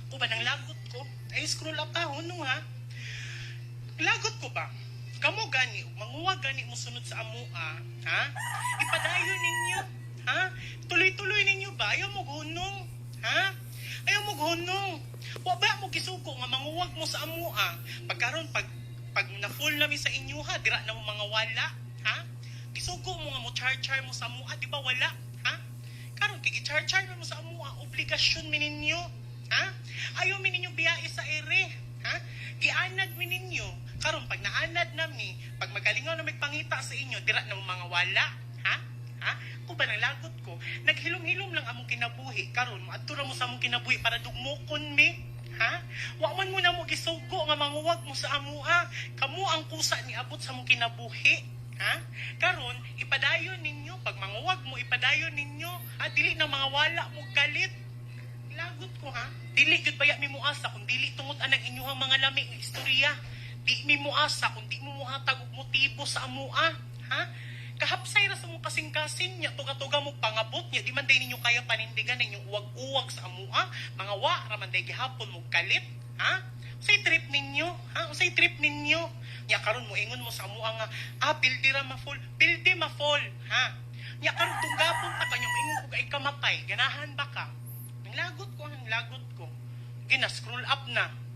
Ko ba nang lagot ko? Ay, scroll up ta, hunong ha. Lagot ko ba? Kamo gani, ug manguwa gani mo sunod sa amua, ha? Ipadayon ninyo, ha? Tuloy-tuloy ninyo ba? Ayaw mo hunong, ha? Ayaw mo hunong. Wa ba mo gisugo nga manguwag mo sa amua? Pagkaron pag na full na mi sa inyo ha, dira na mo mga wala, ha? Gisugo mo nga mo char-char mo sa amua, di ba wala, ha? Karon kay gi-char-char mo sa amua, obligasyon mi ninyo, ha? Ayaw mi ninyo biyahe sa ere, ha? Gianad mi ninyo. Karon pag naanad na mi, pag magalingaw na magpangita sa inyo, dira na mo mga wala, ha? Ha? Ko ba nang lagot ko? Naghilom-hilom lang among kinabuhi karon, moadto ra mo sa among kinabuhi para dugmokon mi. Ha? Wa man mo na mo gisugo nga manguwag mo sa amua. Kamo ang kusa ni abot sa among kinabuhi. Ha? Karon, ipadayon ninyo pag manguwag mo, ipadayon ninyo. Ha? Dili na mga wala mo kalit. Lagot ko ha. Dili gyud baya mi muasa kung dili tungod anang inyuhang mga lami nga istorya. Di mi muasa kung di mo muhatag og motibo sa amua, ha? Kahapsay ra sa mong kasing-kasing nya tuga-tuga mo pangabot nya di man day ninyo kaya panindigan inyong uwag-uwag sa amua, mga wa ra man day gihapon mo kalit, ha? Unsay trip ninyo, ha? Unsay trip ninyo? Nya karon mo ingon mo sa amua nga ah pildi ra ma-fall, pildi ma-fall, ha? Nya karon tunggapon ta kanya moingon ko ay kamatay, ganahan ba ka? Ang lagot ko, ang lagot ko. Gina scroll up na.